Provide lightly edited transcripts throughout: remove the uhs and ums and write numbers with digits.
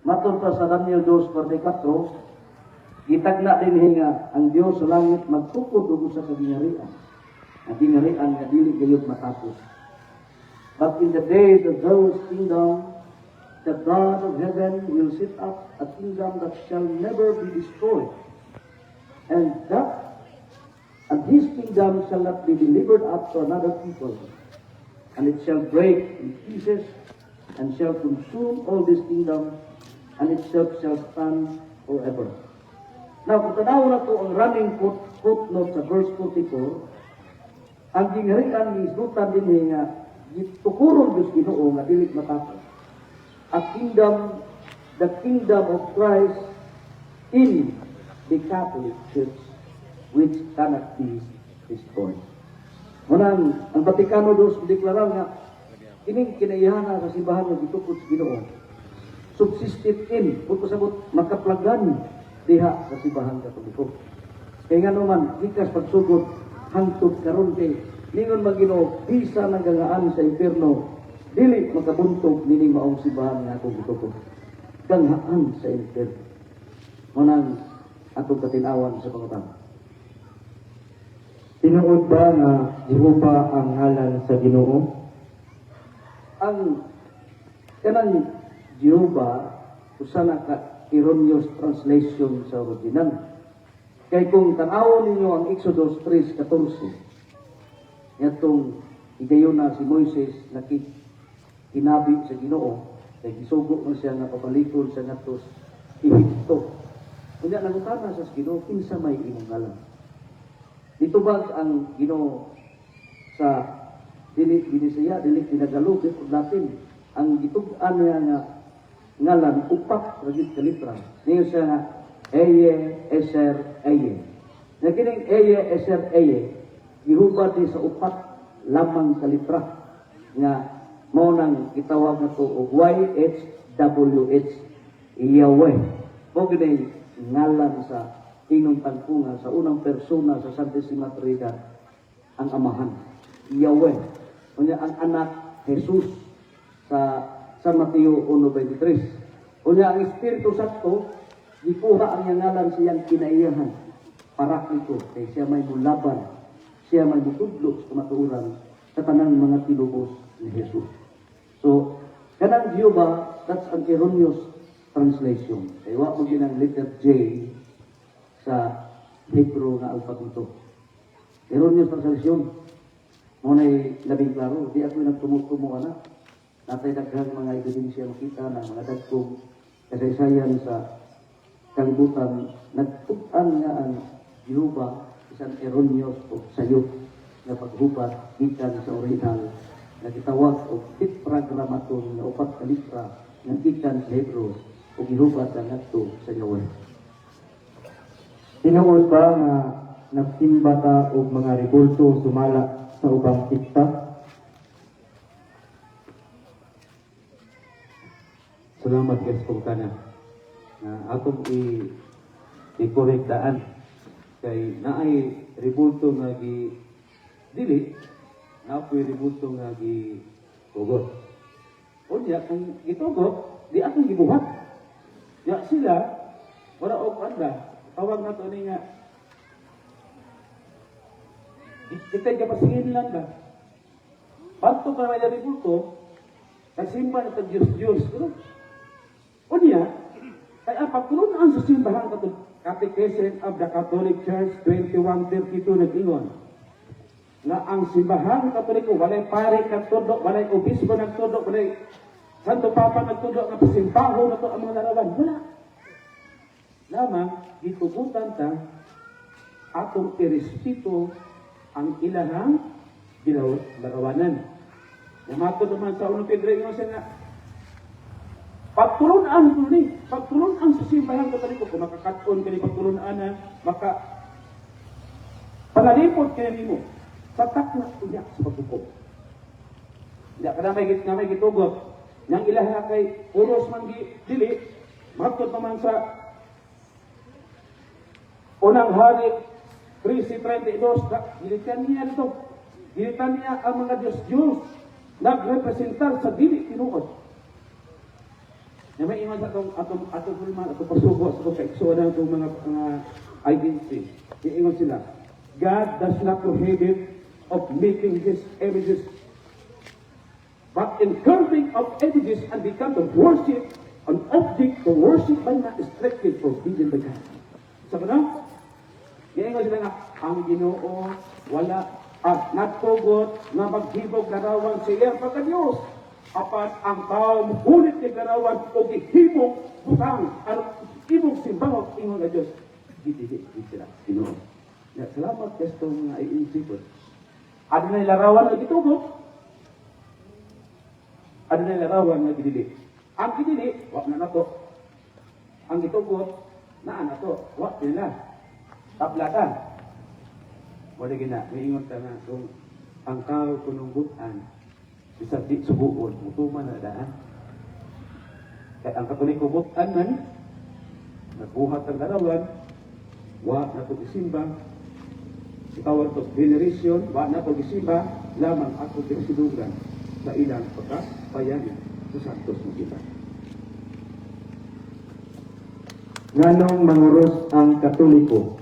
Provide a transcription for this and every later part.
Matod pa sa Daniel 2:44, gitagna din nga ang Dios sa langit magtukod og usa ka gingharian. Ang gingharian nga dili gayud matapos. But in the days of those kingdom, the God of heaven will set up a kingdom that shall never be destroyed. And his kingdom shall not be delivered up to another people. And it shall break in pieces and shall consume all these kingdoms, and itself shall stand forever. Now, kung tanaw na to ang running footnote sa verse 44, ang gingharian ni isgutan din nga gitukuron Diyos Ginoo nga dili matapos. A kingdom, the kingdom of Christ in the Catholic Church, which cannot be destroyed. Munang, ang Vaticano II deklarar nga kining kinaiyahana sa simbahan nga gitukod sa Ginoo subsistit in, kung pasabot, makaplagan diha sa Simbahan Katoliko. Kay nga naman, gikas pagsugod, hangtod karon kay ningon man Ginoo, bisa ng ganghaan sa impierno, dili makabuntog nining maong simbahan nga akong gitukod. Ganghaan sa impierno. Munang atong katinawan sa pangutana. Tinuod ba nga Jehova ang ngalan sa Ginoo? Ang kanang Jehovah, usa na ka erroneous translation sa original. Kay kung tan-awon ninyo ang Exodus 3:14, yatong higayon na si Moises nakikinabi sa Ginoo, kay gisugo man siya nga pabalikon sa ngadto sa Ehipto. Unya nangutana sa Ginoo, "Kinsa may imong ngalan?" Ditubag ang Ginoo sa dili Binisaya, dili Tinagalog, ug Latin. Ang gitug-an niya nga ngalan, upat ra gyud ka litra. Niyo siya nga Ehyeh Asher Ehyeh. Na kining Ehyeh Asher Ehyeh gihubad ni sa upat lamang ka litra nga mao nang gitawag nato og YHWH, Yahweh. Mao gini ngalan sa Tingong Tagpunga sa unang persona sa Santissima Trinidad, ang Amahan, Yahweh. Unya ang Anak, Jesus sa San Mateo 1:23. Unya ang Espiritu Santo, gikuha ang iyang ngalan sa iyang kinaiyahan, Paraklito, kay siya may mulaban, siya may mutudlo sa kamatuoran sa tanang mga tinubos ni Jesus. So, kanang Jehovah, that's an erroneous translation. Kay wa mo ginang letter J sa Hebrew nga alfabeto. Erroneous translation. Mao na'y labing klaro, di ako nagtumutumo ana. Natay daghang mga ebidensya makita na mga dagkong kasaysayan sa kalibutan nagtug-an nga ang Jehovah isang erroneous o sayop nga paghubad gikan sa original nga gitawag og Tetragrammaton nga upat ka litra nga gikan sa Hebrew ug gihubad ang ngadto sa Yahweh. Tinuod ba nga nagsimba ta og mga rebulto sumala sa ubang sekta? Salamat kay sa pangutana. Na atong i-correct daan kay naay rebulto nga gi dili, napoy rebulto nga gi tugot. Unya kung gitugot, di akong gibuhat. Ya sila wala og anda, tawag na to ni nga kitay kapasingin lang ba. Panto ka may rebulto, nagsimba na tag Diyos Diyos. Pero, unya, kay ang pagtulunan sa Simbahan Katolik, Catechism of the Catholic Church 2132 nag-ingon nga ang Simbahan Katoliko, walay pare nagtudlo, walay obispo nagtudlo, walay Santo Papa nagtudlo nga pasimbaho na to ang mga larawan. Wala. Lamang gitugutan ta atong irespeto ang ilahang larawanan. Yamato naman sa unong Pedro, ingon siya nga pagtulunan ko ni, pagtulunan sa Simbahan Katoliko, kung makakaton kini pagtulunan na, maka panalipot kini nimo sa takna unya sa paghukom. Hindi ka na may gitugot. Yang ilaha kay uros man gi dili, matod pa man sa Unang Hari 13:32, gilitan niya dito. Gilitan niya ang mga Diyos-Diyos nagrepresentar sa dili tinuod. Na may ingon sa atong hulman, atong pasugo sa atong kaigsuonan, atong mga identity. Iingon sila, "God does not prohibit of making His images, but in carving of images and become the worship, an object to worship by man is strictly forbidden by God." Sa na? Giingon sila nga, ang Ginoo wala at nagtugot nga maghimog larawan sa iyang pagka-Diyos. Apan ang tao muhulit kay larawan o gihimong butang aron imong simbahon ingon nga Diyos. Gidili gid sila Ginoo. Ya, salamat kasto mga INC po. Adunay larawan nga gitugot. Adunay larawan nga gidili. Ang gidili, wa na nato. Ang gitugot, naa nato. Wa nila. Tablatan. Wala gina, miingon ta nga kung ang tao kunong butan, bisag di subuon, mutuman na daan. Kaya ang Katoliko butan man, nagbuhat ang larawan, wa na to gisimba, itawag to veneration, wa na to gisimba, lamang ako ginasidunggan sa ilang pagkabayani sa Santos Mugita. Nganong manguros ang Katoliko?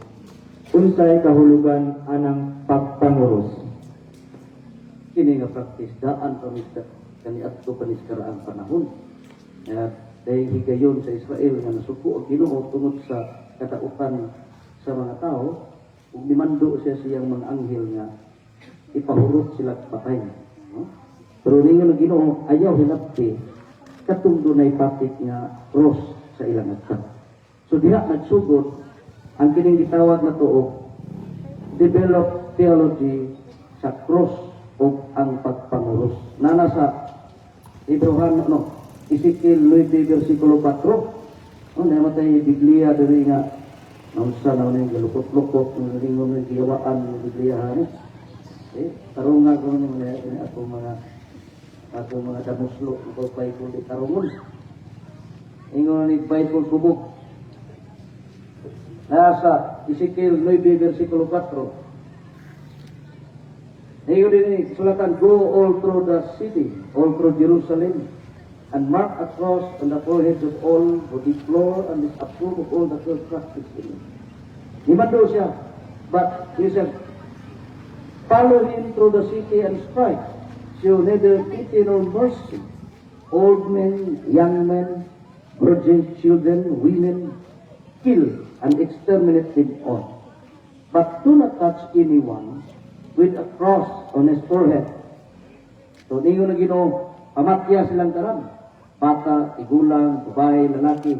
Unsay kahulugan anang pagpanguros? Kini nga practice daan pa mista kaniadto pa karaang panahon. At dahil higayon sa Israel nga nasuko ang Ginoo tungod sa kadautan sa mga tao, ug nimando siya siyang mga anghel nga ipahurot sila patay. No? Pero ningon ang Ginoo, ayaw hinapti katong dunay patik nga cross sa ilang agta. So diha nagsugod ang kining gitawag na og develop theology sa cross o ang pagpanguros. Nana sa Hebreohan, no, Ezekiel 9 versikulo 4. No, namatay Biblia diri nga naunsa na yung galukot-lukot, ng ringon ng giyawaan ng Biblia hani. Eh, tarunga ko ni mga ako mga damuslo ko Bible di tarungon. Ingon ni Bible kubog. Nasa Ezekiel 9 versikulo 4. Ingon din ni sulatan, "Go all through the city, all through Jerusalem, and mark a cross on the foreheads of all who deplore and disapprove of all the cursed practice in it." Nimando siya, but he said, "Follow him through the city and strike. Show neither pity nor mercy. Old men, young men, virgins, children, women, kill and exterminate them all. But do not touch anyone with a cross on his forehead." So, ningon na Ginoo, pamatya silang tanan. Bata, tigulang, babae, lalaki,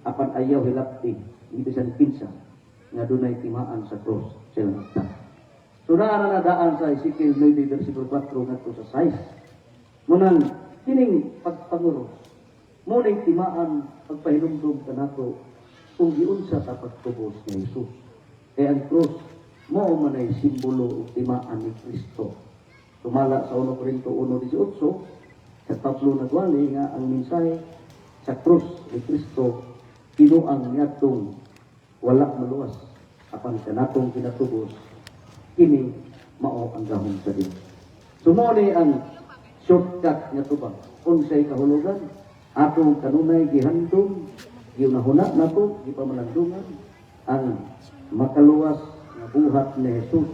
apan ayaw hilapti, hindi bisan kinsa, nga dunay timaan sa cross silang agta. So naa na daan sa Ezekiel 9 versikulo 4 ngadto sa 6. Munang kining pagpanguros, munang timaan pagpahinumdum kanato kung giunsa ta pagtubos ni Jesus. Kaya ang cross mao man ay simbolo ug timaan ni Kristo. Tumala sa 1 Corinto 1:18 sa Pablo nagwali nga ang mensahe sa krus ni Kristo tinuang niadtong wala maluwas, apan kanatong kinatubos kini mao ang gahom sa Dios. So mao ni ang shortcut nga tubag. Unsay kahulugan? Atong kanunay gihandom, giunahuna nato, gipamalandungan ang makaluwas nga buhat ni Jesus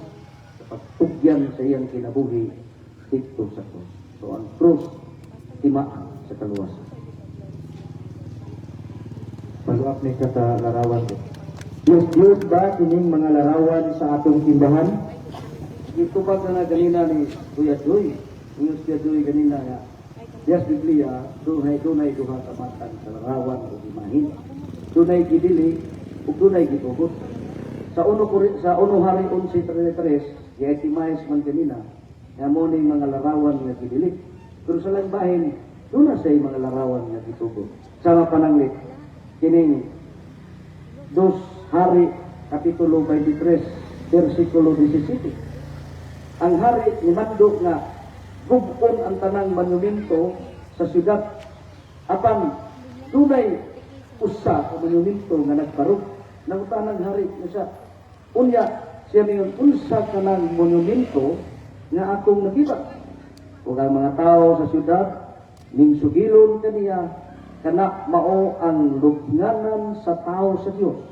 sa pagtugyan sa iyang kinabuhi didto sa krus. So ang krus timaan sa kaluwasan. Follow up ni ka sa larawan. Diyos Diyos ba kining mga larawan sa atong simbahan? Gitubag na nga ganina ni Kuya Joy. Ingon si Kuya Joy ganina nga Diyas Biblia, dunay duha ka matang sa larawan o imahin. Dunay gidili ug dunay gitugot. Sa uno Hari 11:33, gi-itemize man ganina nga mo ning mga larawan nga gidili. Pero sa lang bahin, duna say mga larawan nga gitugot. Sa mga pananglit, kining Dos Hari Kapitulo 23, versikulo 17. Ang hari nimando nga gub-on ang tanang monumento sa syudad. Apan dunay usa ka monumento nga nagbarog. Nangutana ang hari na siya. Unya siya mingon, "Unsa kanang monumento nga akong nakita?" Ug ang mga tao sa syudad ning sugilon kaniya Kana mao ang lubnganan sa tao sa Dios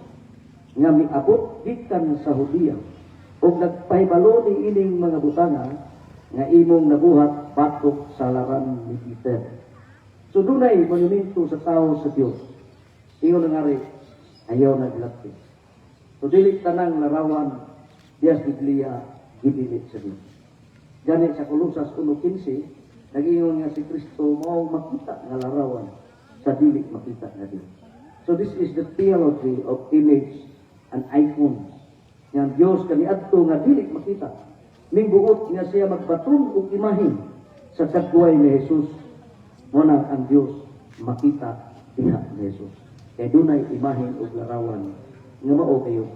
nga miabot gikan sa Judea ug nagpahibalo ni ining mga butanga nga imong nabuhat batok sa halaran ni Peter. So dunay monumento sa tao sa Dios. Ingon nga rin, ayaw na gilapit. So dili tanang larawan diya sa Biblia gidili sa Dios. Gani sa Kolosas 1:15, nag-ingon nga si Kristo mao makita nga larawan sa dili makita nga Dios. So this is the theology of image and icons. Nga ang Dios kaniadto nga dili makita. Mingbuot nga siya magbaton og imahin sa dagway ni Jesus. Mao na ang Dios makita diha ni Jesus. Kay dunay imahin og larawan nga mao kayo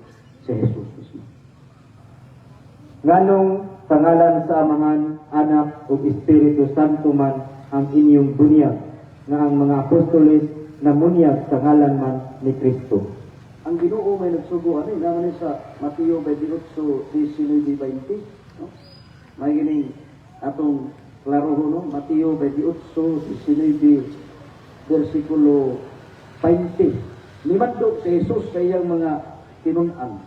si Jesus mismo. Nganong sa ngalan sa Amahan, Anak ug Espiritu Santo man ang inyong bunyag, nga ang mga apostoles namunyag sa ngalan man ni Kristo? Ang Ginoo may nagsugo ani naman ni sa Mateo 28, 19, 20, no? May gining atong klaroho, no? Mateo 28, 19 versikulo 20. Nimando si Jesus sa iyang mga tinun-an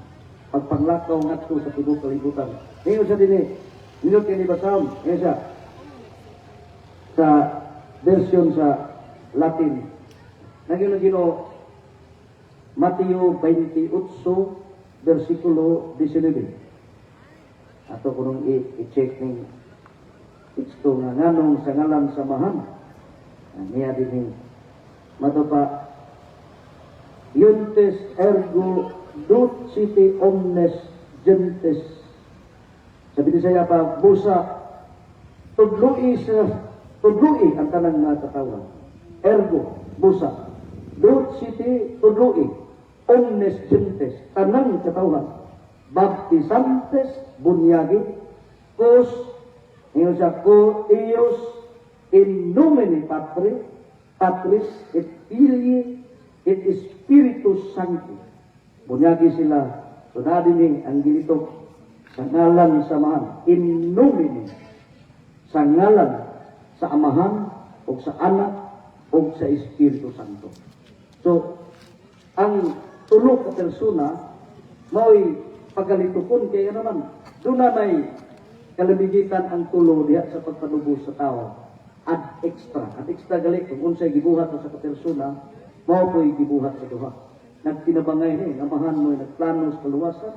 pagpanglakaw ngadto sa tibuok kalibutan. Ningon siya dinhi, nindot kay ni basahon, ingon siya sa version sa Latin. Naging Ginoo, Mateo 28 versikulo 19. Ato kunong i-check ning teksto nga nganong sa ngalan sa Amahan. Ah, niya din mato pa, "Euntes ergo ducite omnes gentes." Sabi ni saya pa, busa tudloi sa tudloi ang tanang mga katawhan. Ergo, busa ducite, tudloi, omnes gentes, tanang katawhan, baptizantes, bunyagi, quos ingon siya, quo eos in nomine Patris et Filii et Spiritus Sancti. Bunyagi sila. So na din ang gilitok sa ngalan sa Amahan, in nomine, sa ngalan sa Amahan o sa Anak o sa Espiritu Santo. So ang tulo ka persona mao'y pagalitukon kay ano man doon na may kalamigitan ang tulo diha sa pagpanubos sa tao ad extra. Ad extra gali kung unsay gibuhat sa ka persona, mao po'y gibuhat sa duha. Nagtinabangay ni ang Amahan mo'y nagplano sa kaluwasan,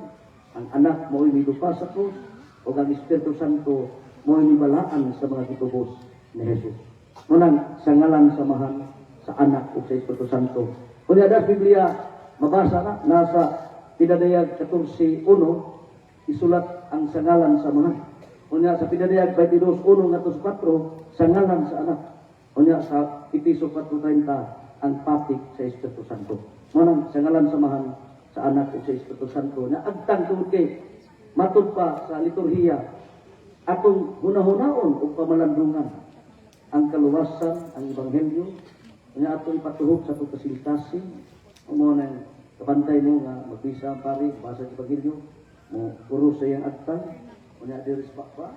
ang Anak mo'y midupa sa krus, o ang Espiritu Santo mo'y mibalaan sa mga gitubos ni Jesus. Munang sa ngalan sa Amahan, sa Anak ug sa Espiritu Santo. Kung sa Biblia, mabasa na, nasa Pinadayag 14.1, isulat ang sa ngalan sa Amahan. Unya sa Pinadayag 22.1 ngadto sa 4, sa ngalan sa Anak. Unya sa Epeso 4.30, ang papik sa Espiritu Santo. Munang sa ngalan sa Amahan, sa Anak ug sa Espiritu Santo. Na agtang tungod kay matud pa sa liturhiya, atong hunahunaon ug pamalandungan ang kaluwasan, ang ebanghelyo, nya ato ipatuhok sa atong kasing-kasing. Mo nang kabantay mo nga magbisa ang pari, basa sa ebanghelyo, mo puro sa iyang agtang, unya diri sa pa,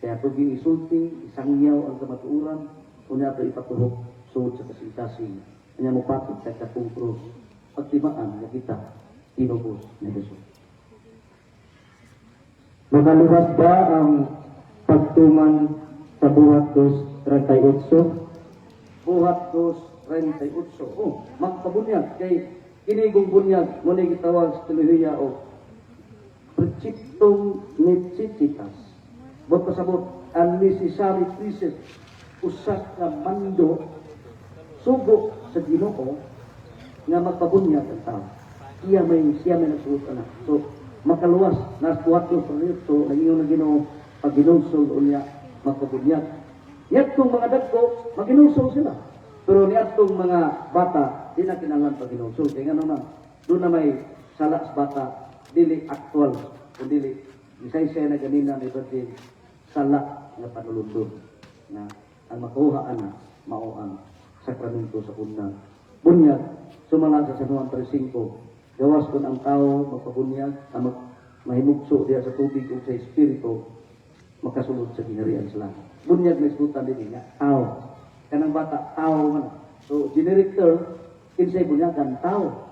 kaya ato isulti, isangyaw ang kamatuoran, unya ato ipatuhok sud sa kasing-kasing, unya mo patid sa katong krus, pagtimaan nga kita tinubos ni Jesus. Makaluwas ba ang pagtuman sa Buhat 2.38? Buhat 2.38. Oh, magpabunyag kay kinigong bunyag mo ni gitawag sa teolohiya o preceptum necessitatis. Bot pasabot ang necessary precept, usa ka mando, sugo sa Ginoo nga magpabunyag ang tao. Iya may siya may nagsuot ana. So makaluwas nas Buhat 2.38, nag-ingon ng Ginoo pag ginulsol unya magpabunyag. Niadtong mga dagko, maginulsol sila. Pero niadtong mga bata, di na kinahanglan pag ginulsol. Kaya nga naman, doon na may sala sa bata, dili aktual, kung dili, isaysay na ganina ni Virgin, sala nga panulundon. Na ang makuha ana, mao ang sakramento sa unang bunyag. Sumala sa San Juan 3.5, gawas kung ang tao magpabunyag, ang mahimugso diya sa tubig o sa espiritu, makasulod sa gingharian sa langit. Bunyag may sultan din nga, tao. Kanang bata, tao man. So, generic term, kinsay bunyagan, tao.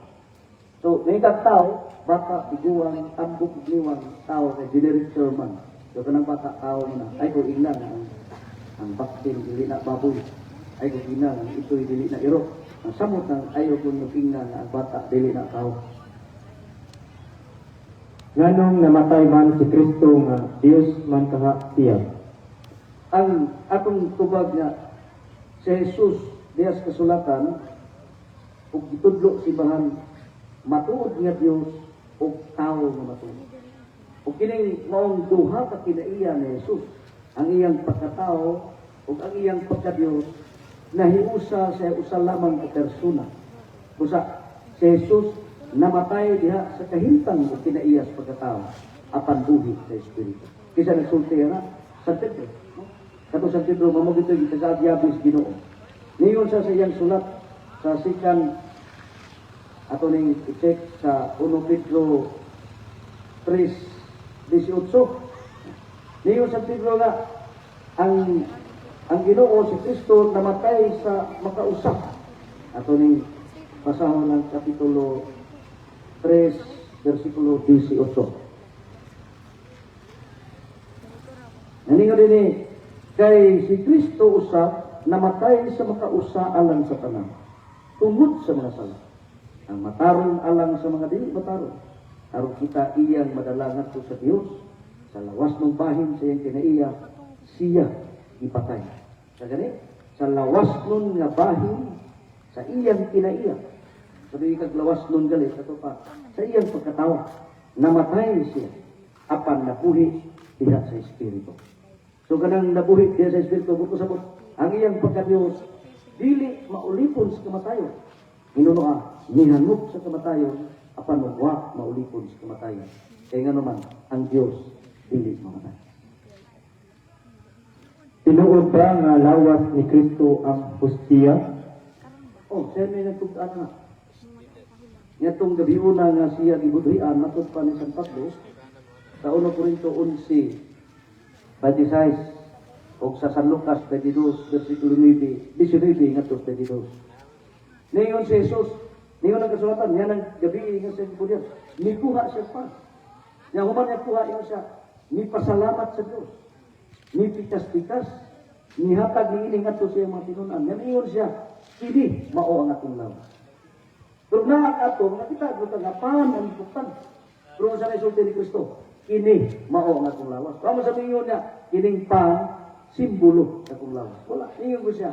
So, ngayon kang tao, bata, iguang, tambok, gliwang, tao, kay generic term man. So, kanang bata, tao mo na. Ay, kung ingna nga, ang baktin, dili na baboy. Ay, kung ingna nga, ito'y dili na iro. Ang samot ng ayaw kung ingna nga, ang bata, dili na tao. Nganong namatay man si Kristo nga Dios man kaha siya? Ang atong tubag nga si Jesus diya sa kasulatan ug gitudlo si bahan matuod nga Dios ug tawo nga matuod. Ug kining maong duha ka kinaiya ni Jesus, ang iyang pagkatao ug ang iyang pagkadiyos, nahiusa sa usa lamang ka persona. Busa si Jesus namatay diha sa kahimtang ug kinaiya sa pagkatao apan buhi sa espiritu. Kinsa nagsulti na? San Pedro. No? Kato San Pedro mao gito gitagagyabis Ginoo. Niyon siya sa iyang sulat sa sikan, ato ning i-check sa 1 Pedro 3:18. Niyon San Pedro nga ang Ginoo si Kristo namatay sa makausap. Ato ning basahon ng kapitulo 3 versikulo 18. Naningo din eh, kay si Kristo usab namatay sa makausa alang sa tanan, tungod sa mga sala. Ang matarong alang sa mga dili matarong. Aron kita iyang madala ngadto sa Dios, sa lawas ng bahin sa iyang kinaiya, siya ipatay. Sa gani, sa lawas nun nga bahin sa iyang kinaiya. Sabi kag lawas nun gali, kato pa, sa iyang pagkatawa, namatay siya, apan nabuhi diha sa Espiritu. So kanang nabuhi diha sa Espiritu, buto sabot, ang iyang pagkadiyos, dili maulipon sa kamatayon. Hinunoa, nihanop sa kamatayon, apan wa maulipon sa kamatayon. Kaya nga naman, ang Diyos dili mamatay. Tinuod ba nga lawas ni Kristo ang hustiya? Oh, siya may nagtugtaan na. Ngatong gabi una nga siya gibudhian, matod pa ni San Pablo, sa 1 Corinto 11:26 o sa San Lucas 22, versikulo 9, 19 ngadto 22. Ningon si Jesus, ningon ang kasulatan, yan ang gabi nga siya gibudhian. Nikuha siya pa. Nya human niya kuha ingon siya, nipasalamat sa Dios. Nipikas-pikas, nihatag niini ngadto sa iyang mga tinunan. Yan ingon siya, "Kini mao ang akong lawas." Pero naa ato, nakita ko nga pan ang buktan. Pero sa nasulti ni Kristo, "Kini mao ang akong lawas." Kamo sa ingon niya, kining pan simbolo sa akong lawas. Wala, ingon ko siya,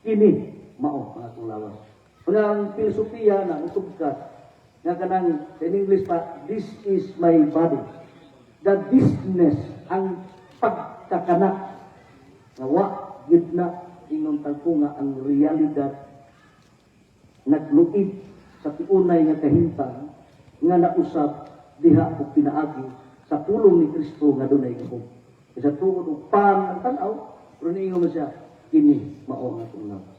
"Kini mao ang akong lawas." Una ang filosofiya na utugkat, nga kanang sa English pa, "This is my body." The thisness, ang pagkakanak, nga wa gyud na ingon tagpo nga ang realidad nagluib sa tiunay nga kahimtang nga nausab diha og pinaagi sa pulong ni Kristo nga dunay gahom. Kaysa tuod og pan ang tan-aw, pero niingon mo siya, "Kini mao ang atong lawas."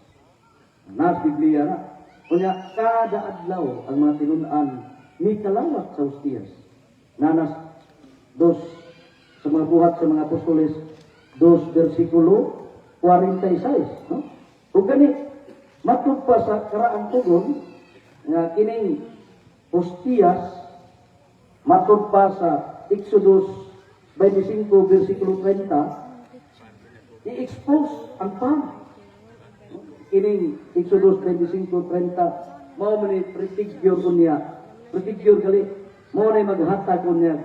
Nas Biblia na. Unya kada adlaw ang mga tinun-an ni kalawat sa hustiyas. Nanas dos sa mga Buhat sa mga Apostoles 2 versikulo 46, no? Ug gani matud pa sa karaang tugon nga kining hostiyas, matud pa sa Exodus 25 versikulo 30, i-expose ang pan. Kining Exodus 25:30 mao man ni prefigure unya, prefigure gali mao na maghatag unya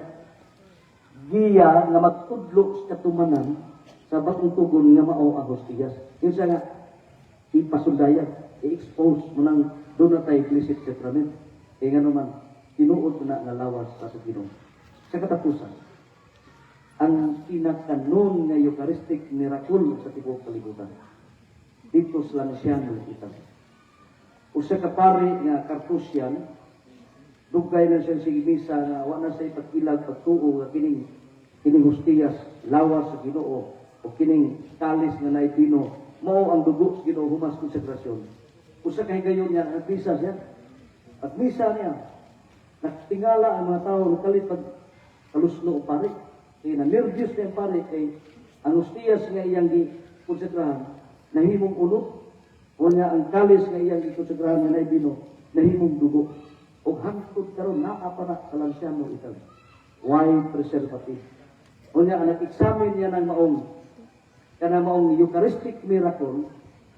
giya nga magtudlo sa katumanan sa bagong tugon nga mao ang hostiyas. Yun siya nga ipasundayan, i-expose mo nang doon na tayo blessed sacrament. Kaya nga naman, tinuod na nga lawas sa Ginoo. Sa katapusan, ang pinakanon nga Eucharistic miracle sa tibuok kalibutan. Dito sa Lanciano, Italy. Usa ka pare nga Carthusian, dugay na siya sige misa nga wa na siya ipagkilag pagtuo nga kining hustiyas lawas sa Ginoo o kining kalis nga naay bino mao ang dugo sa Ginoo humas konsekrasyon. Usa ka higayon niya nagmisa siya. Pag misa niya, nagtingala ang mga tao, nakalit pag kalusno o pare. Kaya na nervyos niya ang pare kay ang hustiyas nga iyang gi konsekrahan nahimong unod. Unya ang kalis nga iyang gikonsagrahan nga naay bino nahimong dugo. Ug hangtod karon naa pa na sa Lanciano, Italy. Why preservative? Unya ang nag-examine niya ng maong kana maong Eucharistic miracle,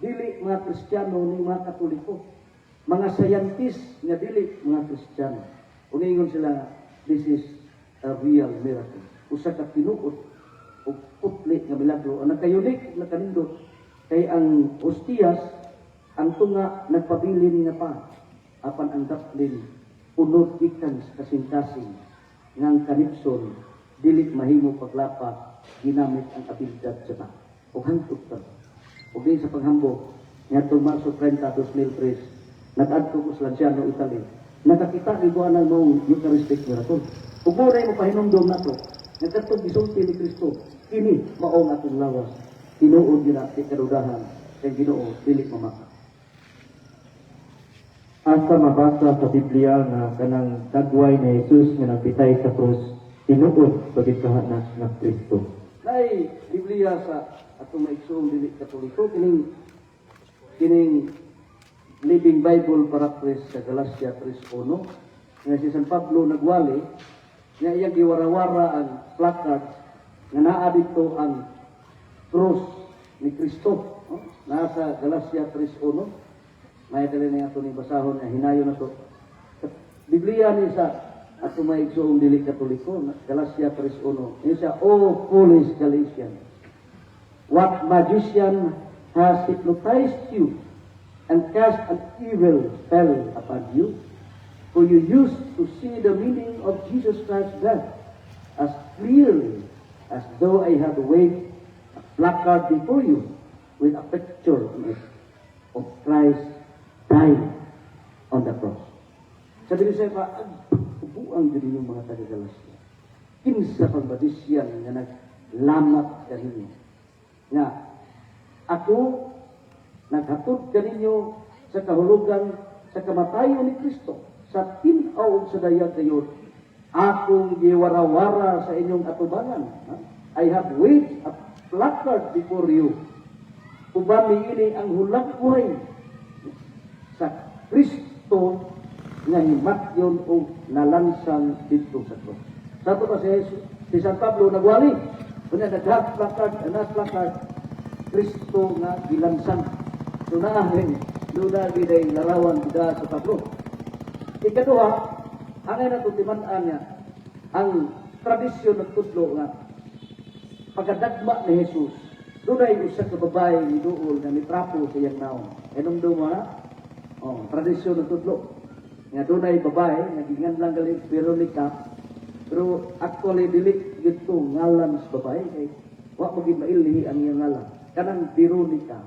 dili mga Kristiyano ni mga Katoliko, mga scientist nga dili mga Kristiyano. Uningon sila, "This is a real miracle." Usa ka tinuod ug putli nga milagro. Ang nagka-unique ug nakanindot kay ang ostiyas, ang tunga nagpabilin nga pa, apan ang daplin unod gikan sa kasing-kasing nga ang kanipson dili mahimo paglapa ginamit ang abilidad sa tao. Ug hangtod pa ug di sa paghambog, ngadtong Marso 30, 2003, nag-adto ko sa Lanciano, Italy. Nakakita gyud ko anang maong Eucharistic miracle. Ug mo mo pahinumdom nato nga kadtong gisulti ni Kristo, "Kini mao ang akong lawas," tinuod gyud na, di kadudahan, kay Ginoo dili mamaka. Asa mabasa sa Biblia nga kanang dagway ni Jesus nga nagpitay sa krus tinuod pagid kaha na nga Kristo? Nay Biblia sa atong maigsoong dili Katoliko, kining Living Bible Paraphrase sa Galatia 3:1, nga si San Pablo nagwali nga iyang giwarawara ang placard nga naa dito ang cross ni Kristo, no? Naa sa Galatia 3:1. May dali na ato ni basahon nga hinayon na to. Biblia ni sa ato maigsoong dili Katoliko, Galatia 3:1. Yun siya, "O foolish Galatians, what magician has hypnotized you and cast an evil spell upon you? For you used to see the meaning of Jesus Christ's death as clearly as though I had waved a placard before you with a picture on it of Christ dying on the cross." Sabi ni Sefa, "Ubuang din yung mga taga-Galacia. Kinsa pang magician nga naglamat kaninyo? Nga, ako naghatod kaninyo sa kahulugan sa kamatayon ni Kristo sa tin-aw ug sa dayag gayud. Akong giwarawara sa inyong atubangan. Ha? I have waved a placard before you. Uban niini ang hulagway sa Kristo nga himatyon o nalansang didto sa krus." Sa ato pa si Jesus, si San Pablo nagwali. Kunya naghag placard, anak placard, Kristo nga gilansang. So naahin, doon giday larawan gida sa Pablo. Ikaduha, angay na timan-an niya, ang tradisyon nagtudlo nga pagkadagma ni Jesus, dunay usa ka babae ni duol nga nitrapo sa iyang naong. Hinumdum mo na? Oh, tradisyon nagtudlo nga dunay babae nga ginganlan gali Veronica, pero actually dili gito ngalan sa babae kay wa mo gid mailhi ang iyang ngalan. Kanang Veronica,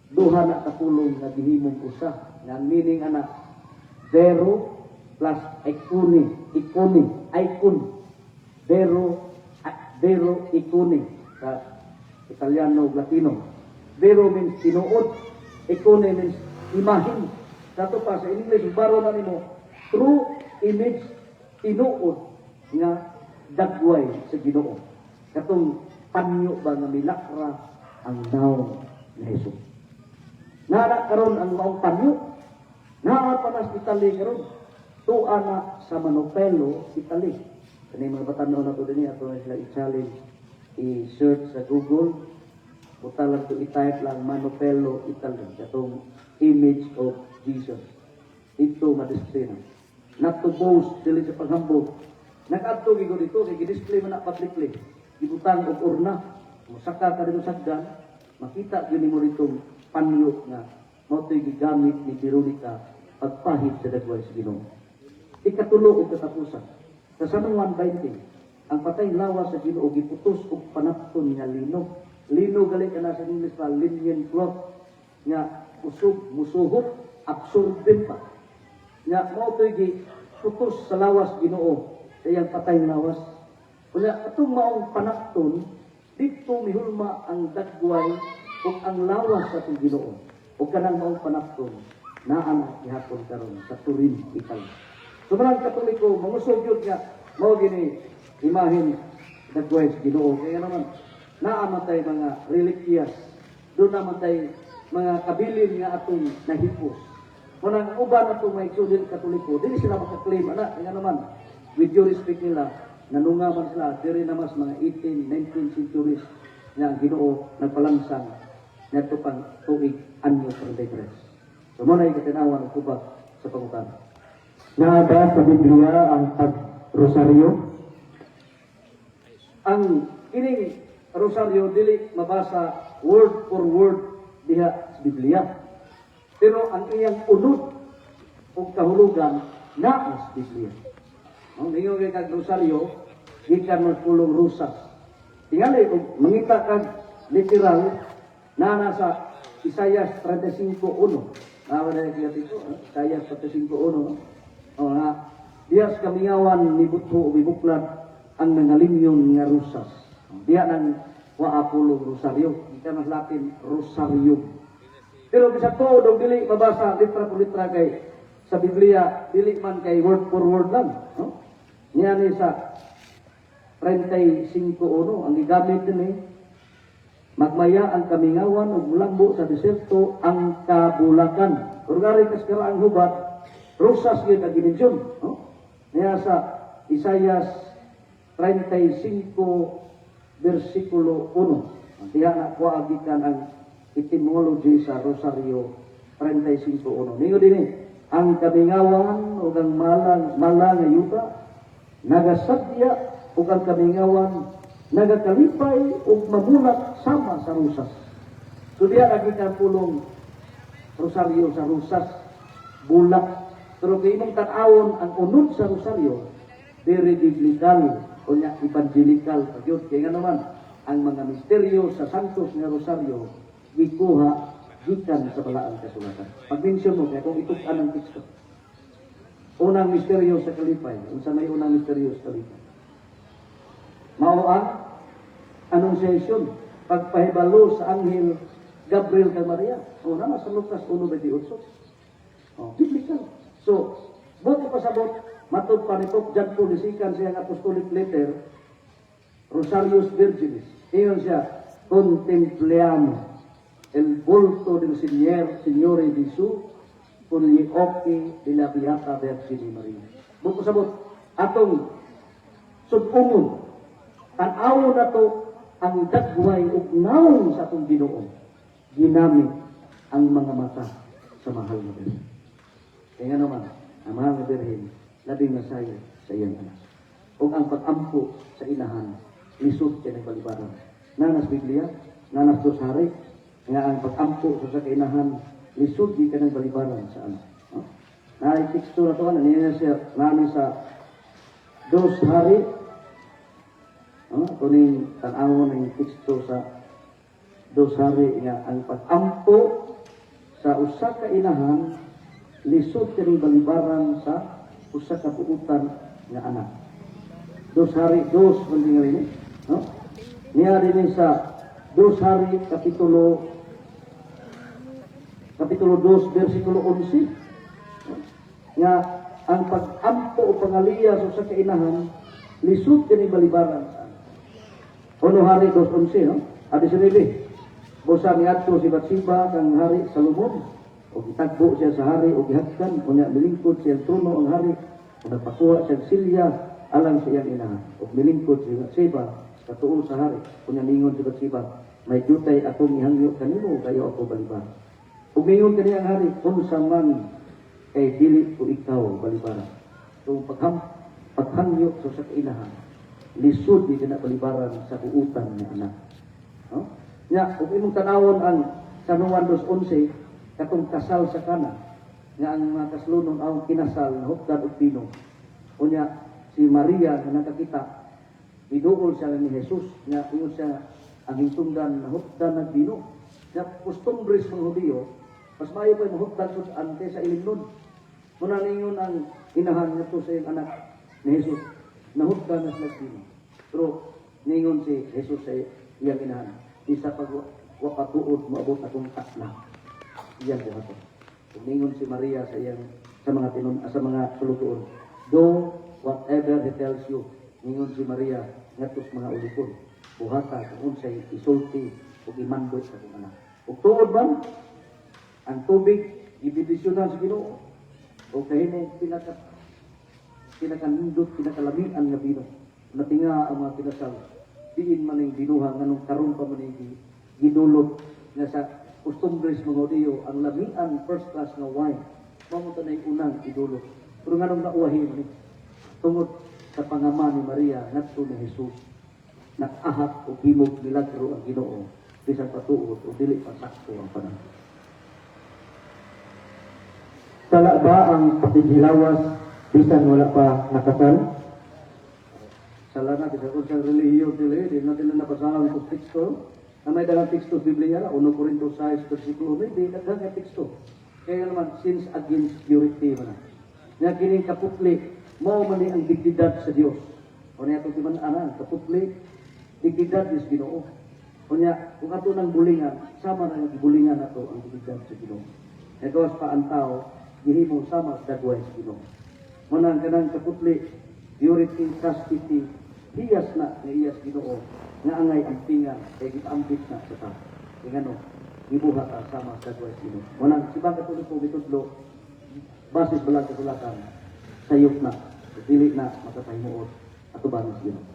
duha na ka pulong nga gihimong usa nga ang meaning ana Vero plus icone, icone, icon. Vero, Vero icone sa Italiano ug Latino. Vero means tinuod, icone means imahin. Sa ato pa sa English, baro na nimo, true image, tinuod nga dagway sa Ginoo. Katong panyo ba nga milakra ang naong ni Jesus. Naa karon ang maong panyo. Naa pa na sa Italy karon. Tua na sa Manoppello, Italy. Kani mga batan-on na to dinhi, ato na sila i-challenge, i-search sa Google. Buta lang to, i-type lang Manoppello, Italy. Katong image of Jesus. Dito ma-display na. Not to boast, dili sa paghambog. Nag-adto gyud ko dito kay gi-display man na publicly. Gibutang og urna. Musaka ka dito sagdan, makita gyud nimo ditong panyo nga mao to'y gigamit ni Veronica pagpahid sa dagway sa Ginoo. Ikatulo ug katapusan. Sa San Juan 20, ang patay lawas sa Ginoo giputos og panapton nga lino. Lino gali kana sa English pa linen cloth nga usog musuhot, absorbent pa. Nga mao to'y giputos sa lawas Ginoo, sa iyang patay lawas. Unya atong maong panapton didto mihulma ang dagway ug ang lawas sa atong Ginoo. Ug kanang maong panapton naa na gihapon karon sa Turin, Italy. So manang Katoliko, mangusog yun nga mao gini imahin dagway sa Ginoo. Kaya naman naa man tay mga relikyas, doon naman tay mga kabilin nga atong nahipos. Mao nang ang uban atong mga igsoon Katoliko, dili sila maka-claim ana, nga naman with due respect nila, nanunga man sila diri na mas mga 18, 19 centuries nga ang Ginoo nagpalansang ngadto pang tuig anyo 33. So mao na katinawan og tubag sa pangutana. Naa ba sa Biblia ang pag-rosaryo? Ang kining rosaryo dili mabasa word for word diha sa Biblia. Pero ang iyang unod o kahulugan naa sa Biblia. No, ningon kay kag rosaryo gikan man pulong rosas. Tingali kung mangita kag literal na nasa Isaiah 35:1. Nawa na kaya dito, no? Isaiah 35:1, no? O nga, diha sa kamingawan ni butho o mibuklat ang nangalimyon nga rosas. Diha nang waa pulong rosaryo. Gikan mas Latin rosario. Pero bisan tuod og dili mabasa litra por litra kay sa Biblia dili man kay word for word lang, no? Niya ni sa 35:1 ang gigamit dinhi, magmaya ang kamingawan ug mulambo sa diserto ang kabulakan. Pero gari kaskara ang hubat, rosas gyud ang dimensyon, no? Niya sa Isaiah 35 versikulo 1. Diha na kuha gikan ang etymology sa Rosario 35:1. Ningo dinhi, ang kamingawan ug ang malang mala nga yuta nagasadya ug ang kamingawan nagakalipay ug mamulak sama sa rosas. So diha gikan pulong rosaryo sa rosas, bulak. Pero kay imong tan-awon ang unod sa rosaryo, very biblical o nya evangelical pa gyud. Kay nga naman ang mga misteryo sa Santos nga Rosaryo gikuha gikan sa Balaang Kasulatan. Pag-mention mo kaya kung itug-an ang teksto. Unang misteryo sa kalipay. Unsa may unang misteryo sa kalipay? Mao ang Annunciation, pagpahibalo sa anghel Gabriel kay Maria. O na sa Lucas 1:28. Oh, biblical. So, buot pasabot, matod pa ni Pope John Paul II sa iyang apostolic letter, Rosarius Virginis. Ingon siya, "Contempliamo il volto del Signore Gesù con gli occhi della Beata Vergine Maria." Buot pasabot, atong sud-ungon, tan-awon nato ang dagway ug nawong sa atong Ginoo ginamit ang mga mata sa mahal na Birhen. Kaya nga naman, ang mahal na Birhen, labing nasayod sa iyang anak. Ug ang pag-ampo sa inahan, lisod kay balibaran. Naa sa Biblia, naa sa Dos Hari, nga ang pag-ampo sa kainahan, lisod di ka ng balibaran sa anak. No? Na teksto na to, ano, niya siya, namin sa Dos Hari, no? Kuning tan-awon ng teksto sa Dos Hari nga ang pag-ampo sa usa ka inahan lisod kaning balibaran sa usa ka buutan nga anak. Dos Hari dos man tingali ni, no? Niya dinhi sa Dos Hari kapitulo 2 versikulo 11, no? Nga ang pag-ampo o pangaliya sa usa ka inahan lisod kaning balibaran sa anak. Uno Hari 2:11, no? Adi sinili. Busa miadto si Batseba kang Hari Salomon. O gitagbo siya sa hari o gihagkan unya milingkod siya trono ang hari o nagpakuha siya silya alang sa iyang inahan. O milingkod si Batseba katuo sa hari. Unya ningon si Batseba, "May jutay akong ihangyo kanimo, kayo ako balibar." Ug mingon kani ang hari, "Unsa man kay dili ko ikaw balibaran?" So paghangyo sa kainahan, lisod di ka na balibaran sa buutan nga anak. No? Nya, kung imong tanawon ang San Juan 2:11, katong kasal sa Kana, nga ang mga kaslunon ang kinasal na hupdan og bino. Unya, si Maria nga nakakita, miduol siya ni Jesus, nga ingon siya ang hintungdan na hupdan ng bino. Nga kostumbre sa mga Hudiyo, mas maayo pa yung mahupdan sud ante sa ilimnon. Muna ningon ang inahan nga to sa iyang anak ni Jesus, nahupdan na sila bino. Pero ningon si Jesus sa iyang inahan, "Isa pag wakatuod moabot akong takna, iyang buhaton." Kung ningon si Maria sa iyang sa mga tinon sa mga sulutuon, "Do whatever he tells you." Ningon si Maria ngadto sa mga ulipon, "Buhata kung unsay isulti ug imando sa akong anak." Ug tuod man Ang tubig, gibendisyonan sa Ginoo. O kahimong pinakanindot, pinakalamian nga bino. Natinga ang mga kinasal. Diin man ang binuha, nganong karon pa man ang gidulot nga sa kostumbres mga Hudiyo, ang lamian first class nga wine, mao mo tanay unang idulot. Pero nganong nauwahi man ni? Tungod sa pangama ni Maria ngadto ni Jesus, nag-ahap o himog milagro ang Ginoo bisan patuod o dili pa sakto ang panahon. Sala ba ang pakighilawas bisan wala pa nakasal? Sala na kasi kung sa relihiyon dili, di natin na nabasahan ang teksto. Na may dalang teksto sa Biblia, 1 Corinto 6, versikulo 9, daghan nga teksto. Kaya naman, sins against purity man na. Nga kining kaputli, mao man ni ang dignidad sa Dios. O niya itong timan ana, ang kaputli, dignidad is Ginoo. O niya, kung ato ng bulingan, sama na ng bulingan nato ang dignidad sa Ginoo. Nagawas pa ang tao, gihimo sama sa dagway sa Ginoo. Manang kanang kaputli, purity, chastity, hiyas na nga iyas Ginoo, nga angay ang pingan, kay gipaambit na sa tao. Kaya ngano, gibuhat ang sama sa dagway sa Ginoo. Manang, si Katoliko gitudlo, basis balang kasulatan, sayop na, dili na makapahimuot atubangan sa Ginoo.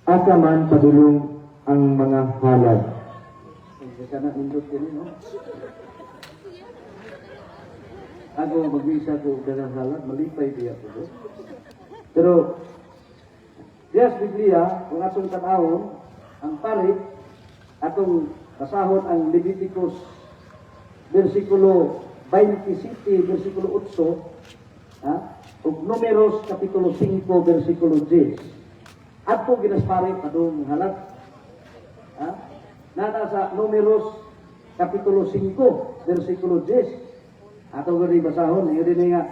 Asa man padulong ang mga halad? Hindi ka na nindot yun, no? Ako, magmisa ko daghang halad, malipay diya ko. No? Pero, diya sa Biblia, kung atong tan-awon, ang pari, atong basahon ang Leviticus, versikulo 27, versikulo 8, ha? Ug Numeros, kapitulo 5, versikulo 10. Adto ginaspari padung halad. Ha? Nana sa Numeros kapitulo 5, versikulo 10. Ato gani basahon, ingon din nga,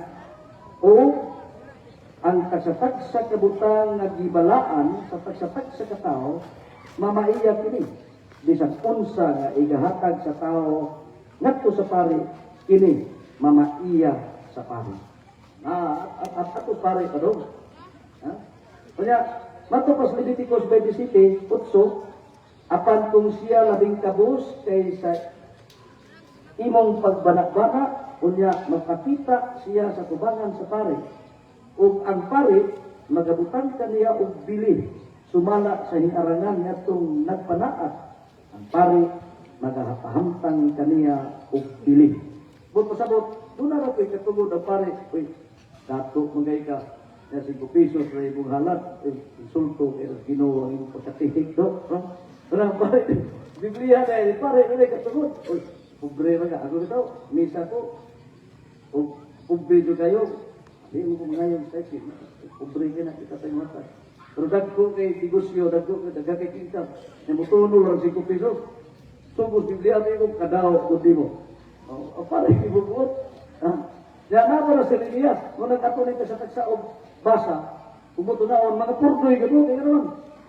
o ang tagsa-tagsa kabutang nga gibalaan sa tagsa-tagsa ka tawo, mamaiya kini bisan unsa nga igahatag sa tawo ngadto sa pari, kini mamaiya sa pari. Na at ato pari padung. Ha? Kanya, mato pas Leviticus 27, 8, apan kung siya labing kabus kay sa imong pagbanak-bana, unya magpakita siya sa tubangan sa pari. Ug ang pari magabutan kaniya og bili sumala sa hingarangan ngadtong nagpanaat. Ang pari magapahamtang kaniya og bili. But pasabot, doon na raw ko'y katugod ang pari. Uy, dato magay ka na 5 pesos na imong halad. Uy, insulto kay Ginoo ang imong pagkatihik do. No? Pero ang pari, Biblia na eh, pare, wala katugod. Uy, pobre man ka. Ako bitaw, misa ko. O, pobre do kayo. Di mo ko ngayon sa akin. Pobre ka na, kita tayo mata. Pero dagko kay negosyo, dagko kay dagka kay income. Na mutuno lang 5 pesos. Sugos Biblia mo kadaw kundi mo. O, pare, ibubuot. Ha? Ya na mo na si Elias, kung nagkatuloy ka sa tagsaog, basa, umutunaon, mga purdoy, gano'n, kaya naman.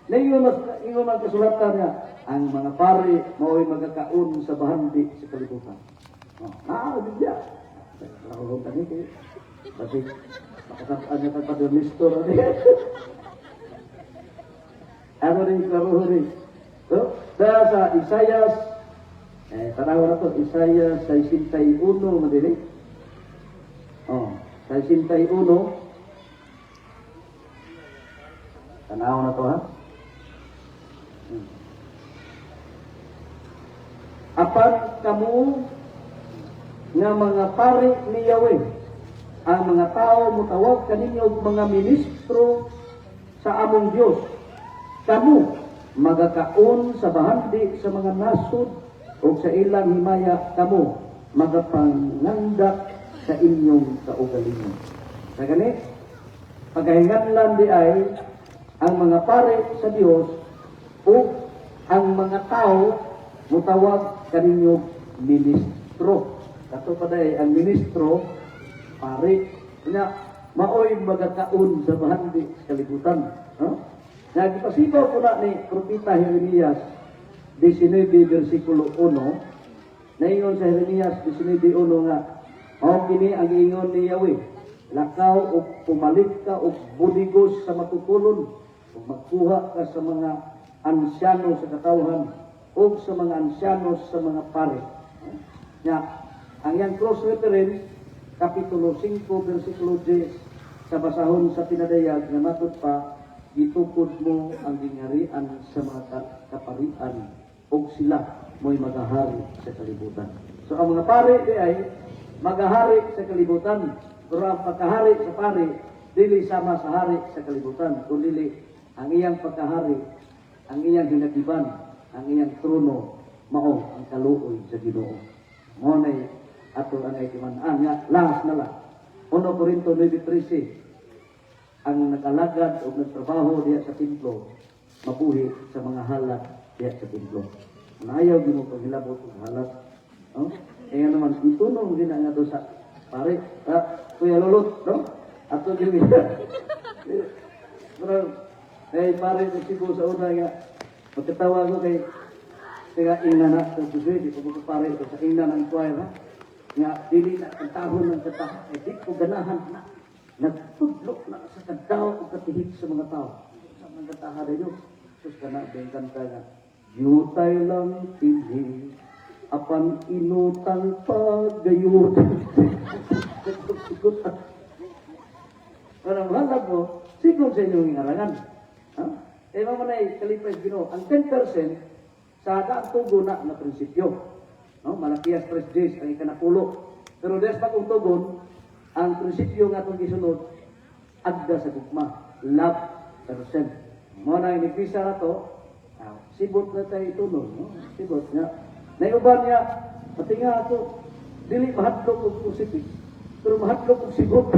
Naingon mas, ingon ang kasulatan niya, ang mga pare, mao'y magkakaon sa bahandi sa kalibutan. Oh, ah, Biblia. Nakahulong kami kayo. Kasi, makasabaan niya kang Padre Nestor. Ano rin, klaro rin. So, dahil sa Isaias, tanawa na to, Isaias 61, madili. Oh, 61. Tanawa na to, ha? Apan kamo nga mga pari ni Yahweh, ang mga tao mutawag kaninyo og mga ministro sa among Dios. Kamo magakaon sa bahandi sa mga nasod ug sa ilang himaya kamo magapanganda sa inyong kaugalingon. Sa gani, pagahinganlan di ay ang mga pare sa Dios o ang mga tao mutawag kaninyo ministro. Kato pa day ang ministro pare. Nya maoy magakaon sa bahandi sa kalibutan. No? Nga gipasibaw ko na ni Propeta Jeremias 19 versikulo 1. Naingon sa Jeremias 19:1 nga mao kini ang giingon ni Yahweh, lakaw o pumalit ka og budigos sa matutulon ug magkuha ka sa mga ansyano sa katawhan ug sa mga ansyano sa mga pare. Ya, ang iyang cross reference, Kapitulo 5, versikulo 10, sa basahon sa pinadayag nga matud pa, gitukod mo ang gingharian sa mga kaparian ug sila mo'y magahari sa kalibutan. So ang mga pare di ay magahari sa kalibutan, pero ang pagkahari sa pare dili sama sa hari sa kalibutan, kun dili ang iyang pagkahari, ang iyang hinagiban, ang iyang trono mao ang kaluoy sa Ginoo. Mao nay ato ang ay timan-an nga last na lang. 1 Corinto 9:13, ang nag-alagad o nagtrabaho diya sa templo mabuhi sa mga halat diya sa templo. Nayaw di mo paghilabot og halat. No? Kaya naman, itunong din nga do sa pare, ah, Kuya Lulot, no? Ato gyud. Pero, eh, pare sa Cebu sa una nga, magkatawa ko kay kaya ina na sa Jose, di ko pare ito sa ina ng choir, ha? Nga, dili na kantahon ng kanta, eh, di ko ganahan na. Nagtudlo na sa kadaw o katihik sa mga tao. Sa mga kantahan na yun. Sus ka na, din kanta nga, "Yutay lang tini, apan inutang pagayut." Sikot. Parang halag mo, sigon sa inyong ngarangan. Ha? Eh, mao man ay kalipay sa Ginoo. Ang 10% sa daang tugon na na prinsipyo. No? Malakias 3:10 ang ikanapulo. Pero des bagong tugon, ang prinsipyo nga atong gisunod, agda sa gugma, love percent. Mao na inipisa na to, ah, sibot na tayo itunon. No? Sibot nga. Naiuban niya, pati nga ako, dili mahadlok og crucifix, pero mahadlok og sigot.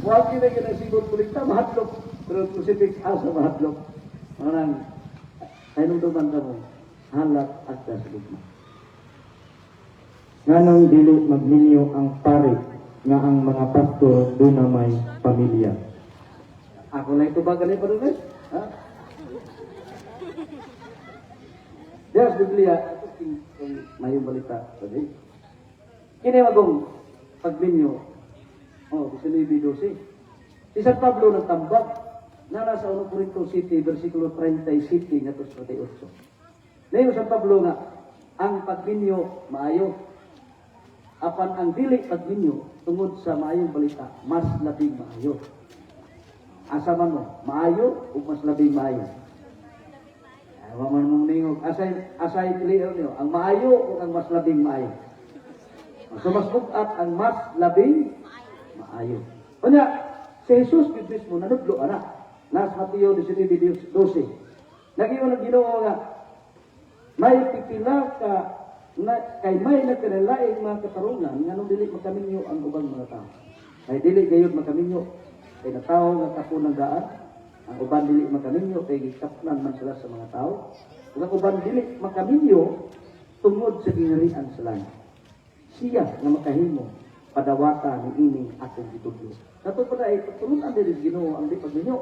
Wa kini nga sigot kolekta mahadlok, pero crucifix asa mahadlok. Manang hinumduman ka mo, halat agda sa gugma. Nganong dili magminyo ang pare nga ang mga pastor duna may pamilya? Ako lang ito ba ganun pa rin? Ha? Diyan sa Biblia, kung mayong balita, pwede. Kini magong pagminyo, oh, 19:12. Si San Pablo nagtambak na nasa 1 Corinto City, versikulo 37 ngadto sa 38. Nayo San Pablo nga, ang pagminyo maayo. Apan ang dili pagminyo tungod sa maayong balita, mas labing maayo. Asa man mo, maayo o mas labing maayo? Ay, wa man mong ningog. Asay pilion niyo, ang maayo o ang mas labing maayo? So mas bugat ang mas labing maayo. Unya, si Jesus gyud mismo nanudlo ana. Nas Mateo 19:12. Nagiyon ang Ginoo nga may pipila ka na, kay may nagkanilaing mga katarungan nganong dili makaminyo ang ubang mga tao. Kay dili gayud makaminyo kay natawo nga kapon ng daan, ang uban dili makaminyo kay gikapnan man sila sa mga tao. Ug ang uban dili makaminyo tungod sa gingharian sa langit. Siya nga makahimo padawata ni ining akong gitudlo. Kato pa ay pagtulunan diri sa Ginoo ang di pagminyo.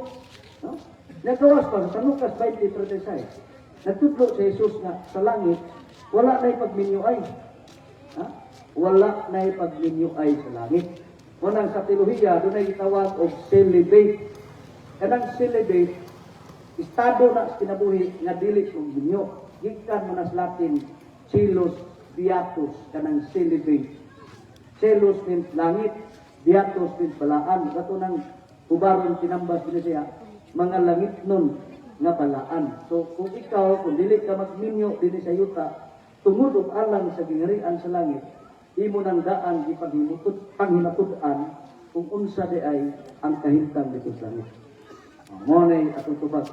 No? Nagawas pa sa San Lucas 20:36. Nagtudlo si Jesus nga sa langit wala na'y pagminyo ay. Ha? Wala na'y pagminyo ay sa langit. Unang sa teolohiya, doon ay gitawag og celibate. Kanang celibate, estado na sa kinabuhi nga dili og minyo. Gikan man sa Latin, celos beatus, kanang celibate. Celos means langit, beatus means balaan. Kato nang hubaron tinambas din siya, mga langit nun nga balaan. So kung ikaw, kung dili ka magminyo dinhi sa yuta, tungod og alang sa gingharian sa langit, imo nang daan gipaghimutud panghinatud-an kung unsa di ay ang kahimtang dito sa langit. Mo na atong tubag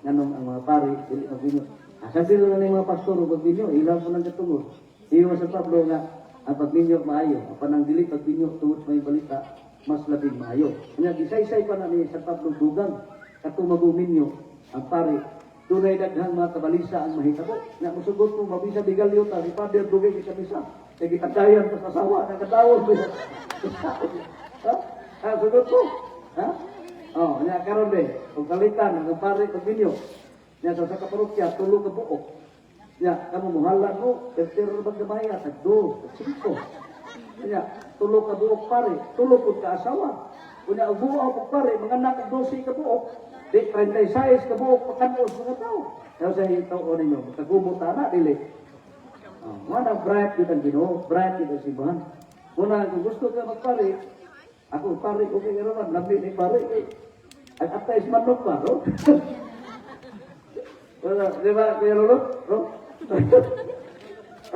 nganong ang mga pari dili magminyo. Asa dili na ning mga pastor og magminyo, ilang po nang katungod. Iyo sa Pablo nga ang pagminyo maayo, apan ang dili pagminyo tungod sa may balita mas labing maayo. Nya gisaysay pa na ni San Pablo dugang kato maguminyo ang pari dunay daghang mga kabalisa ang mahitabo. Nya mosugot mo mabisa bigalyo ta si Father dugay sa misa. Kay gitadayan pa sa sawa nakatawag mo. Ha? Ha, sugot ko. Ha? Oh, nya karon de, kung kalitan ang pare pagminyo. Nya sa kaparokya tulo ka buok. Nya kamo muhala mo, tertero ba gamaya, tag do, tag singko. Nya tulo ka buok pare, tulo pud ka asawa. Unya ang buo og pare, mga anak og 12 ka buok, di 36 ka buok pakanos mga tao. Kaya sa tao ninyo, makagubo ta na dili. Oh, wala bright yun ang Ginoo, bright yun ang simbahan. Una, kung gusto ka magpari, ako pari, okay ka naman, labi ni pari, eh. Ang atay is manok pa, no? Wala, di ba, Kuya Lolo? No?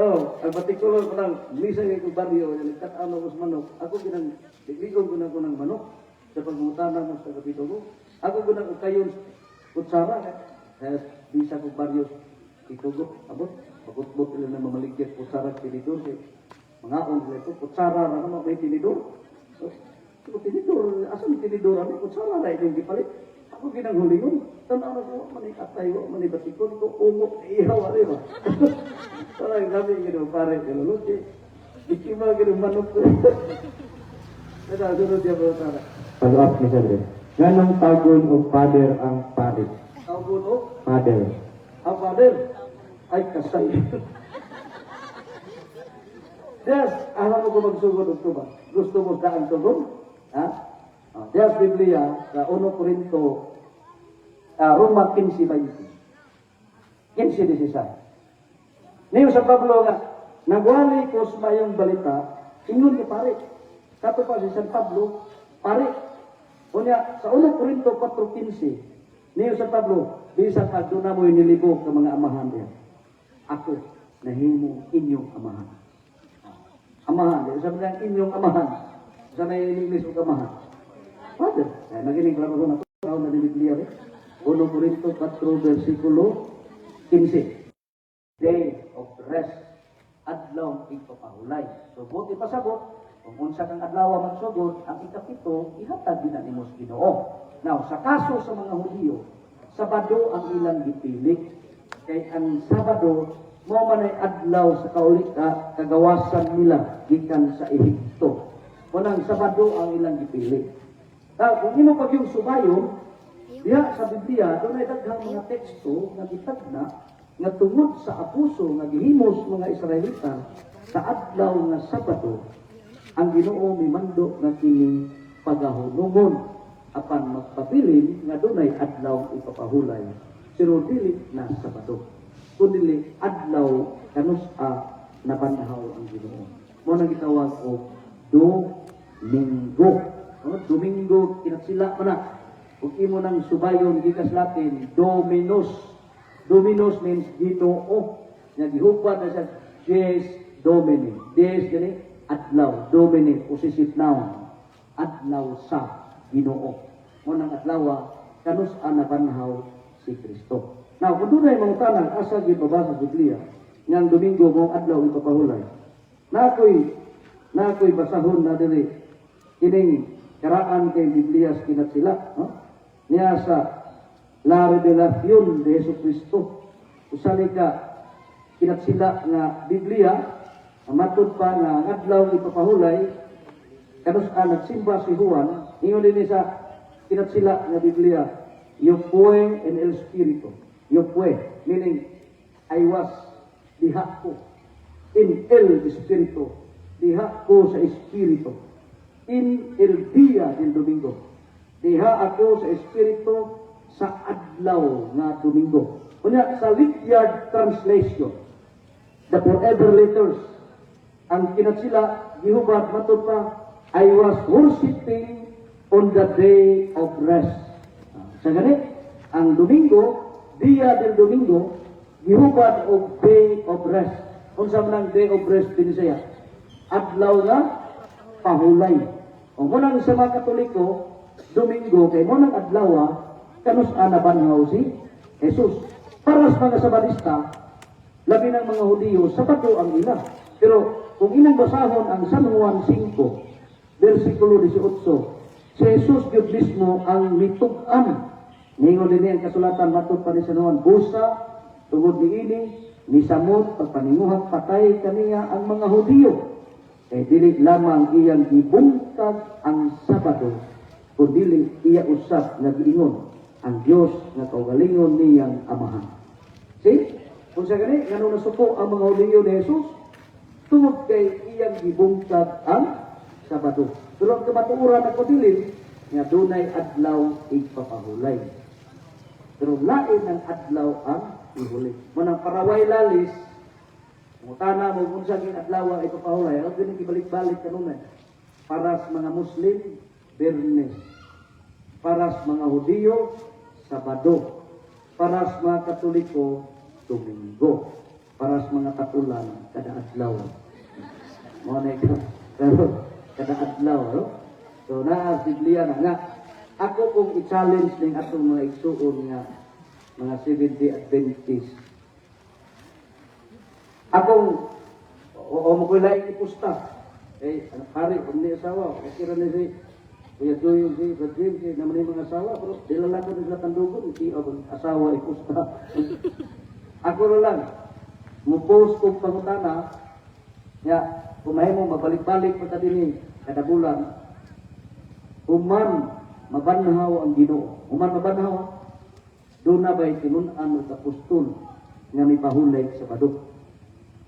Oh, ang particular ko lang, misa kay ko baryo, yung nagkat-ano ko sa manok, ako ginang, ligon ko na ko ng manok, sa pagmutana mo sa kapitulo. Ako ginang ukayon, kutsara, kaya bisa ko baryo, itugot, abot, pagutbot nila na mamaligyan, kutsara, tinidor, kay mga on sila ito, kutsara na naman may tinidor. So, tinidor, asan tinidor, ano, kutsara na inyong gipalit. Ako ginang hulingon, tanaw na ko, manay atay, manay batikon ko, ungo, ihaw, ano ba? Wala yung gabi, gano'n, pare, gano'n, luti. Ikima, gano'n, manok ko. Ito, sunod niya bro, tara. Follow up ni Sir. Nganong tawgon og father ang pari? Tawgon o, Father. Ang father, ay kasay. Yes, alam mo kung magsugod og tuba. Gusto mo daan tugon? Ha? Ah, Dias Biblia, sa 1 Corinto, Roma 15:20. 15:16. Niyo sa Pablo nga, nagwali ko sa mayong balita, ingon ni pare. Kato pa si San Pablo, pare. Unya, sa 1 Corinto 4:15, niyo sa Pablo, bisan aduna mo'y nilibog ka mga amahan diya. Ako, nahimo inyong amahan. Amahan, di sabi lang inyong amahan. Sa may in English og amahan. Father, ay nagining klaro ko na to, na Biblia eh. 1 Corinto 4 versikulo 15. Day of rest, adlaw igpapahulay. So buti pasabot, kung unsa kang adlaw magsugod, ang ikapito ihatag din na nimo sa Ginoo. Now, sa kaso sa mga Hudiyo, Sabado ang ilang gipili. Kay ang Sabado mo man ay adlaw sa kauli ka, kagawasan nila gikan sa Ehipto. Unang Sabado ang ilang gipili. Now, kung imo pag yung subayon, diha sa Biblia, doon ay daghang mga teksto nga gitagna nga tungod sa abuso nga gihimos mga Israelita sa adlaw nga Sabado, ang Ginoo mimando nga kini pagahunungon apan magpabilin nga dunay adlaw ipapahulay, pero dili na Sabado kundi adlaw kanus-a nabanhaw ang Ginoo. Mo nang gitawag og Domingo, no? Domingo, kinatsila pa na ug imo nang subayon gikas Latin Dominus. Dominus means Ginoo. Nga gihupad na siya Dies Domini. Dies gani adlaw, Domini possessive noun. Adlaw sa Ginoo. Mo nang adlaw kanus-a nabanhaw si Kristo. Now, kung dunay mangutana asa gyud mabasa sa Biblia nga ang Domingo mo adlaw ipapahulay. Nakoy basahon na diri kining karaan kay Biblia sa kinatsila, no? Niya sa La Revelación de Jesucristo. Usa ni ka kinatsila nga Biblia, ang matud pa nga ang adlaw ipapahulay kanus-a nagsimba si Juan, ingon din sa kinatsila nga Biblia, "Yo fue en el Espíritu." Yo fue, meaning I was, diha ko. In el Espíritu, diha ko sa Espiritu. In el día del domingo. Diha ako sa Espiritu sa adlaw nga Domingo. Unya, sa Litchard Translation, the Forever Letters, ang kinatsila, gihubad matod pa, "I was worshiping on the day of rest." Sa gani, ang Domingo, Dia del Domingo, gihubad og day of rest. Unsa man ang day of rest Binisaya? Adlaw nga pahulay. O mo nang sa mga Katoliko, Domingo kay mo nang adlaw kanus-a nabanhaw si Jesus. Para sa mga Sabadista, labi ng mga Hudiyo, Sabado ang ila. Pero kung inyong basahon ang San Juan 5, versikulo 18, si Jesus gyud mismo ang mitug-an. Ningon din ang kasulatan matod pa ni San Juan, busa, tungod niini, nisamot, pagpaninguhang patay kaniya ang mga Hudiyo. Kay dili lamang iyang gibungkag ang Sabado, kundi iya usab nga giingon ang Dios nga kaugalingon niyang Amahan. See? Kung sa gani, ngano nasuko ang mga Hudiyo ni Jesus? Tungod kay iyang gibungkag ang Sabado. Pero ang kamatuoran na kutilin, nga dunay adlaw igpapahulay. Pero lain ang adlaw ang ihuli. Manang paraway lalis, Mutana mo kung sa adlaw ipapahulay, ako gini gibalik-balik kanunay. Para sa mga Muslim, Biyernes. Para sa mga Hudiyo, Sabado. Para sa mga Katoliko, Domingo. Para sa mga Taulan, kada adlaw. Mao na ikaw. Pero kada adlaw, no? So naa sa Biblia na nga ako kung i-challenge ning atong mga igsuon nga mga Seventh-day Adventist. Akong o mo ko'y laing ipusta. Eh, ano, pare, kung ni asawa, okay ra ni si Kuya Joy, si Brad James, si naman yung mga asawa, pero di lang ko nila tandugon, di ako asawa ipusta. Ako na lang, mo-post kong pangutana, ya, kung mahimo mabalik-balik pa ta dinhi kada bulan, human mabanhaw ang Ginoo. Human mabanhaw, doon na ba'y tinun-an og apostol nga may pahulay sa Sabado?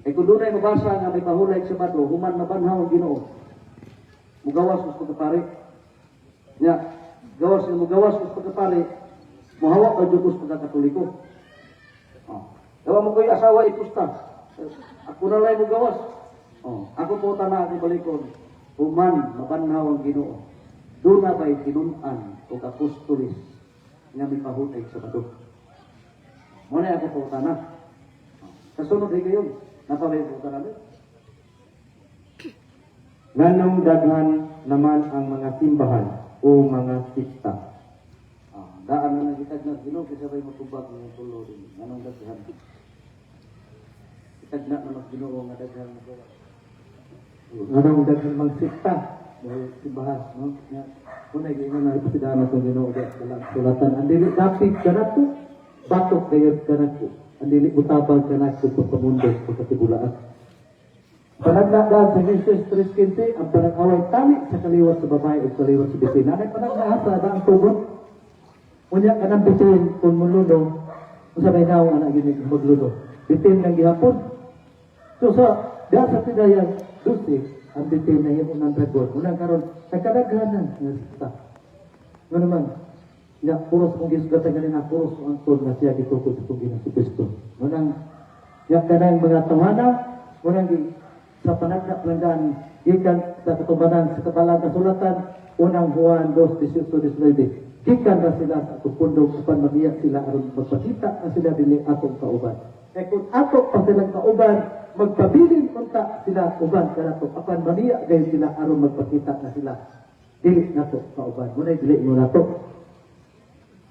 Eh kung doon ay mabasa nga may pahulay sa Sabado, human mabanhaw ang Ginoo, mugawas mas pagkapari. Nya, gawas nga mugawas mas pagkapari, muhawa ka jud sa pagkakatoliko. Oh. Gawa mo ko'y asawa ipusta. Ako na lang mugawas. Oh, ako po tana ako balikon. Human mabanhaw ang Ginoo. Doon na ba'y tinun-an og apostolis nga may pahutay sa Sabado? Muna ako po tana. Oh. Sa sunod ay kayo, napabay po tana. Nganong daghan naman ang mga simbahan o mga sekta? Ah, daan na lang itag na Ginoo kaysa ba'y matubag ng tulo din. Anong daghan? Itag na naman Ginoo nga daghan magawa. Nganong daghan mang sekta dahil simbahan, no? Nga, Una, ingon na ipasidahan na itong Ginoo sa dalang sulatan. Ang dili dapit kanako, batok gayod kanako. Ang dili mutabang kanako pagpamundo pagkatibulaan. Panagna daan sa Genesis 3:15, ang panag-away tali sa kaliwat sa babae o kaliwat sa bitin. Nanay panagna sa daang tugon. Unya kanang bitin kung muluno, unsa may naong anak gini magluno. Bitin lang gihapon. So sa diha sa Pidayag 12, ang bitin na himo ng dragon. Unang karon nagkadaghanan nga sekta. Nga naman, nga puros kong gisugatan ganina, puros ang angkon nga siya gitukod sa itong Ginoo si Kristo. Unang, ya kanang mga tawhana, unang gi, sa panagna palanggan, gikan sa katubanan sa kabalang kasulatan, unang Juan 2, 18, 19. Gikan ra sila sa atong pundok apan mamiya sila aron magpakita na sila dili atong kauban. Kay kung ato pa silang kauban, magpabilin unta sila uban kanato apan mamiya gayud sila aron magpakita na sila dili nato kauban. Muna'y dili mo nato.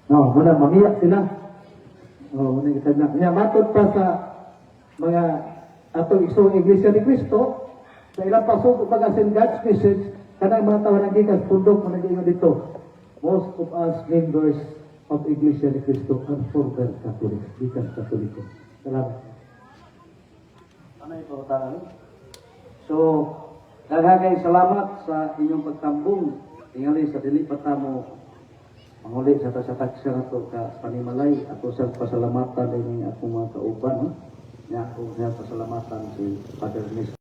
No, muna mamiya sila. Oh, muna kita na. Nya matod pa sa mga atong igsoong Iglesia ni Cristo sa ilang pasok baga send God's message kanang mga tawo nang gikan sa pundok mo nag-ingon dito. Most of us members of Iglesia ni Cristo are former Catholics, gikan sa Katoliko. Salamat. Ano yung pangutana? So, daghang salamat sa inyong pagtambong. Tingali sa dili pa ta mo manguli sa ta sa taksya na to ka panimalay ako sa pasalamatan din akong mga kauban, no? Nya ako nga pasalamatan si Father Nestor.